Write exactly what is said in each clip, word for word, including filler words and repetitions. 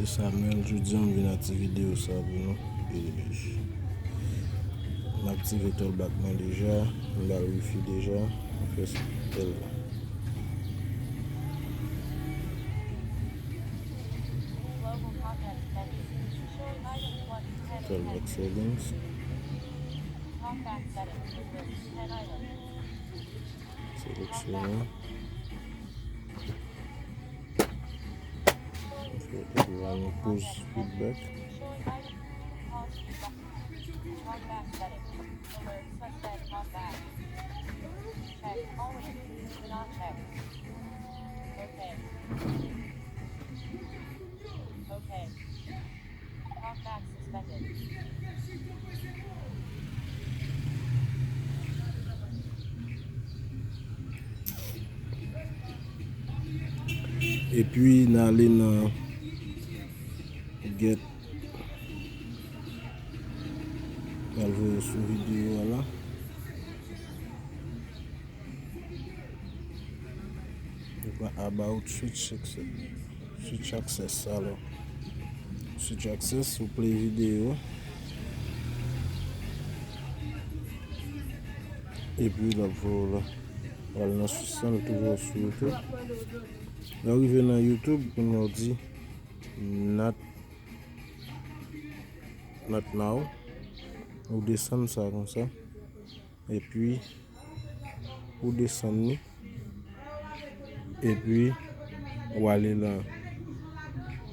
Samuel, jodi a m vin ak ti videyo sa pou nou. E, m aktive Talkback mwen deja, m ba l wifi deja, m fè tel. Talkback settings. Seleksyone. Epi ba nou pause feedback. Epi n ale nan get. N al voye sou videyo a la. Epa about switch access. Switch access, alò. Switch access, ou play videyo. Epi l ap voye w la. Al nan switch lan, l toujou sou YouTube. Lè w rive nan YouTube, kounye a w di not, not now. Ou desann sa konsa. Epi, ou desann li. Epi, ou ale nan,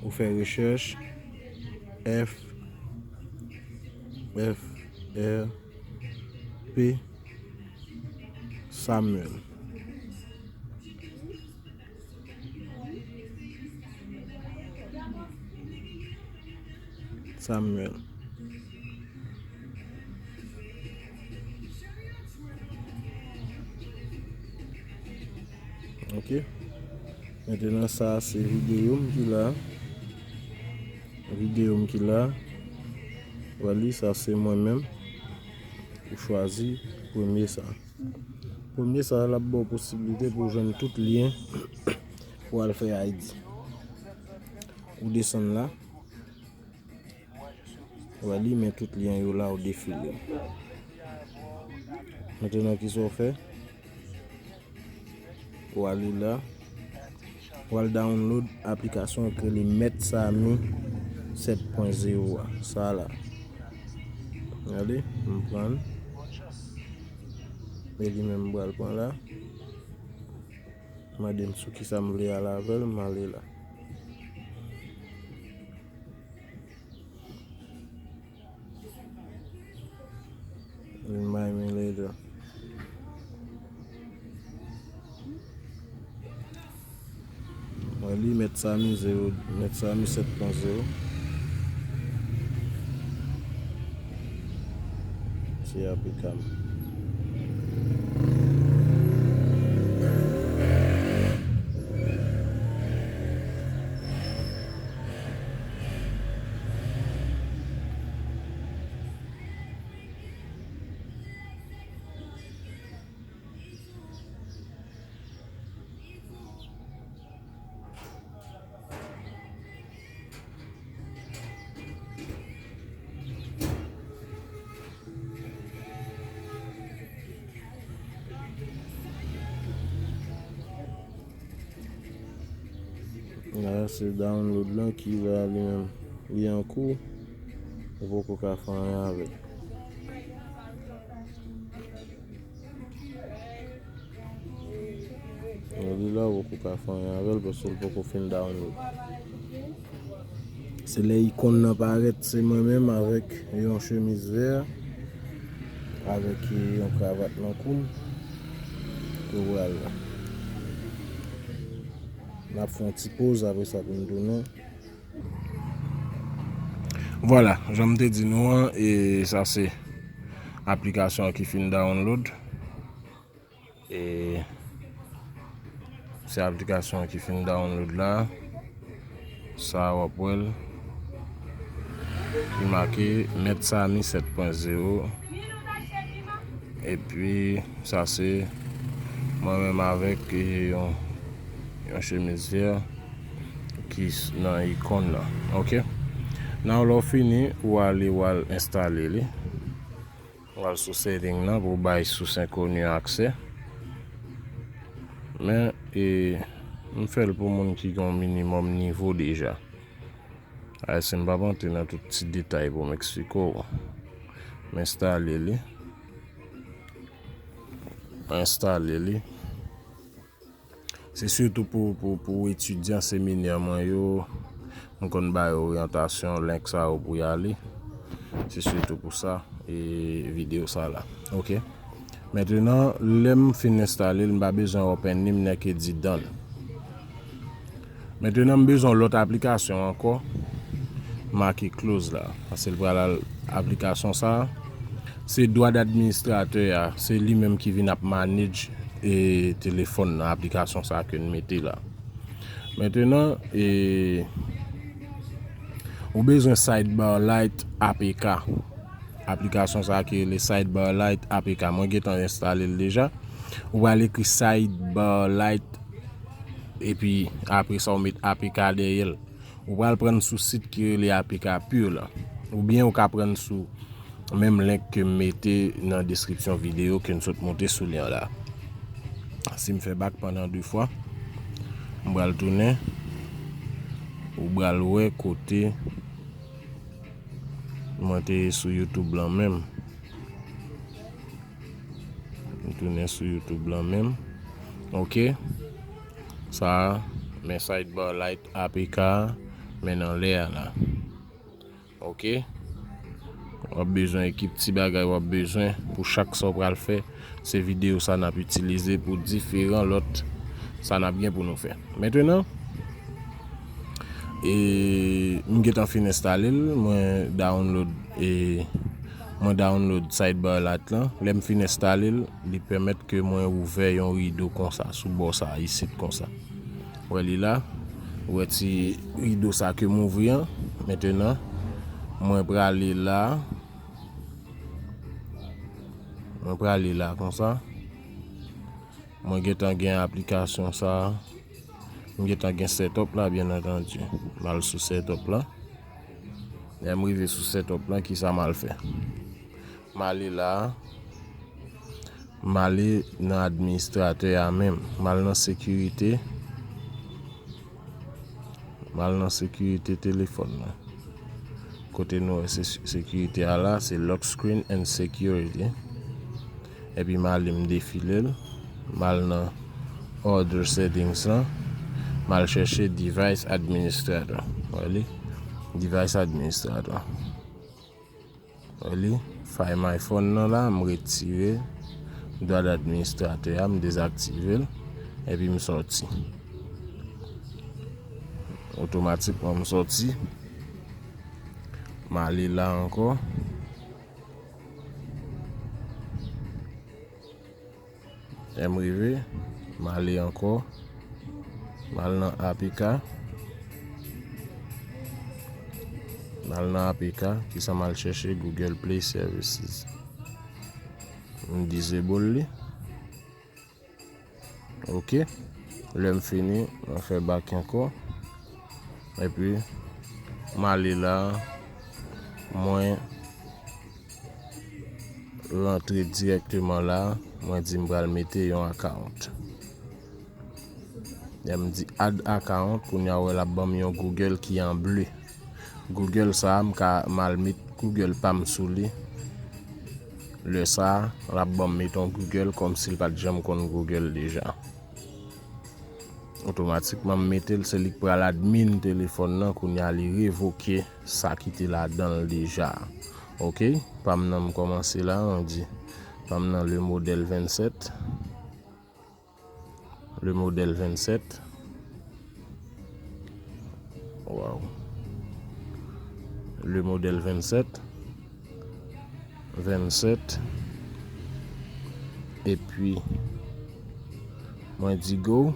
ou fè rechèch F, F, R, P, Samuel. Samuel. Ok. Mentnan, sa se videyo m ki la. Videyo m ki la. Wè li, sa se mwen menm. Ou chwazi premye sa. Premye sa, l ap ba w posiblite pou w jwenn tout lyen pou w al fè I D. Ou desann la. Wè li, men tout lyen yo la, ou defile. Mentnan, kisa w fè? Ou ale la. Ou al download aplikasyon ki rele Mèt Sami sèt pwen zewo a. Sa la. Gade, m pran l. E li menm m pral pran la. Mande m sou kisa m vle al avè l, m ale la. Remind me later. Mwen li Mèt Sami zewo, Mèt Sami sèt pwen zewo. Se aplikab. La, se download lan ki la li menm. Li an kou. Ou poko ka fè anyen avè l. Li la, ou poko ka fè anyen avè l paske l poko fin download. Se lè ikòn nan parèt, se mwen menm avèk yon chemiz vè, avèk yon kravat nan kou m. Ke w al la. N ap fè yon ti poz, apre sa pou n tounen. Vwala, jan m te di nou an, e sa se aplikasyon an ki fin download. E se aplikasyon an ki fin download la. Sa w ap wè l. Li make Mèt Sami sèt pwen zewo. Epi, sa se mwen menm avèk, e, yon, yon chemiz vè ki nan ikòn nan. Ok. Nan lè w fini, ou ale, ou al enstale li. Ou al sou setting nan pou w bay sous enkoni an aksè. Men, e, m fè l pou moun ki gen yon minimòm nivo deja. Ay, si m p ap antre nan tout ti detay pou m eksplike w, m enstale li. M enstale li. Se sitou pou, pou, pou etidyan seminè mwen yo, m konn ba yo oryantasyon, link sa yo pou y ale. Se sitou pou sa, e videyo sa la. Ok. Mentenan, lè m fin enstale l, m pa bezwen open li, m nèk di done. Mentenan, m bezwen yon lòt aplikasyon ankò. Make close la. Paske l pral al aplikasyon sa a. Se dwa d'administratè a. Se li menm ki vin ap manage e telefòn nan, aplikasyon sa a ke n mete la. Mentenan, e, ou bezwen Sidebar Lite A P K. Aplikasyon sa a ki rele Sidebar Lite A P K. Mwen gentan enstale l deja. Ou pral ekri Sidebar Lite, epi apre sa, ou met A P K dèyè l. Ou pral pran sou sit ki rele A P K Pure la. Oubyen ou ka pran sou menm link ke m mete nan deskripsyon videyo ke n sot monte sou li an la. Si m fè back pandan de fwa, m pral tounen. Ou pral wè kote mwen te ye sou YouTube lan menm. M tounen sou YouTube lan menm. Ok. Sa a, men Sidebar Lite A P K, men nan lè a la. Ok. W ap bezwen ekip ti bagay w ap bezwen pou chak sa w pral fè. Se videyo sa n ap itilize pou diferan lòt sa n ap gen pou nou fè. Mentenan, e, m gentan fin enstale l, mwen download, e, mwen download Sidebar Lite lan. Lè m fin enstale l, li pèmèt ke mwen ouvè yon rido konsa, sou bò sa, isit konsa. Wè li la. Wè ti rido sa ke m ouvri an. Mentenan, mwen prale la. Mwen prale la konsa. Mwen gentan gen aplikasyon sa. M gentan gen setup la, byen antandi. M al sou setup la. Lè m rive sou setup la, kisa m al fè? M ale la. M ale nan administratè a menm. M al nan sekirite. M al nan sekirite telefòn nan. Kote nou wè se sekirite a la, se lock screen and security. Epi m ale m defile l. M al nan other settings lan. M al chèche device administrator. Wè li? Device administrator. Wè li? Find my phone nan la, m retire dwa d'administratè a, m dezaktive l, epi m sòti. Otomatikman, m sòti. M ale la ankò. Lè m rive, m ale ankò. M al nan A P K. M al nan A P K, kisa m al chèche? Google Play Services. M disable li. Ok. Lè m fini, mwen fè back ankò. Epi, m ale la, mwen rantre dirèkteman la, mwen di m pral mete yon account. Lè m di add account, kounye a wè l ap ban m yon Google ki an ble. Google sa a, m ka, m al met Google pa m sou li. Lè sa a, l ap ban m met yon Google kòmsi l pa t janm konn Google deja. Otomatikman, m mete l, se li k pral admin telefòn nan, kounye a li revoke sa ki te ladan l deja. Ok, pa m nan m kòmanse la, ann di. Pa m nan le modèl vennsèt. Le modèl vennsèt. Waw. Le modèl vennsèt. Vennsèt. Epi, mwen di go.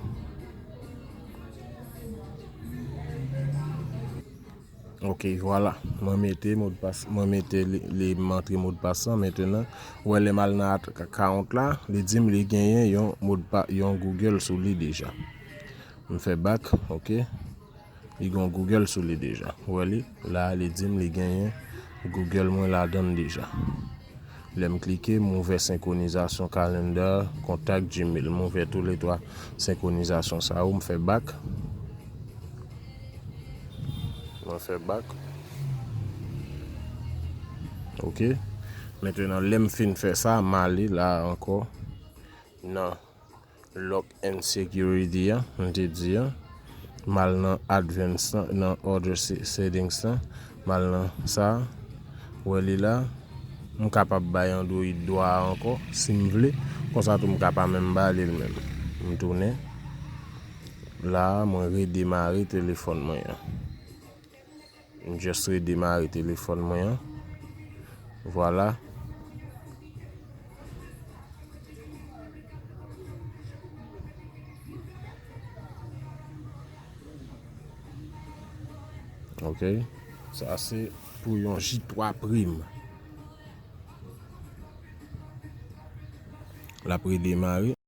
Ok, vwala. Mwen mete modpas, mwen mete li, li, m antre modpas lan. Mentenan, ou wè lè m al nan at-, account la, li di m li genyen yon modpa, yon Google sou li deja. M fè back, ok. Li gen yon Google sou li deja. Ou wè li? La, li di m li genyen Google mwen ladan l deja. Lè m klike, m ouvè senkwonizasyon Calendar, Kontak, Gmail. M ouvè toulètwa senkwonizasyon sa yo, m fè back. Mwen fè back. Ok. Mentnan, lè m fin fè sa, m ale la ankò nan Lock and Security an, m te di an. M al nan Advanced lan, nan Other se- Settings lan. M al nan sa. Ou wè li la. M kapab bay Android dwa a ankò, si m vle. Konsa tou, m ka pa menm ba li l menm. M tounen. La, mwen redemare telefòn mwen an. M just redemare telefòn mwen an. Vwala. Ok. Sa se pou yon J twa prim. L ap redemare.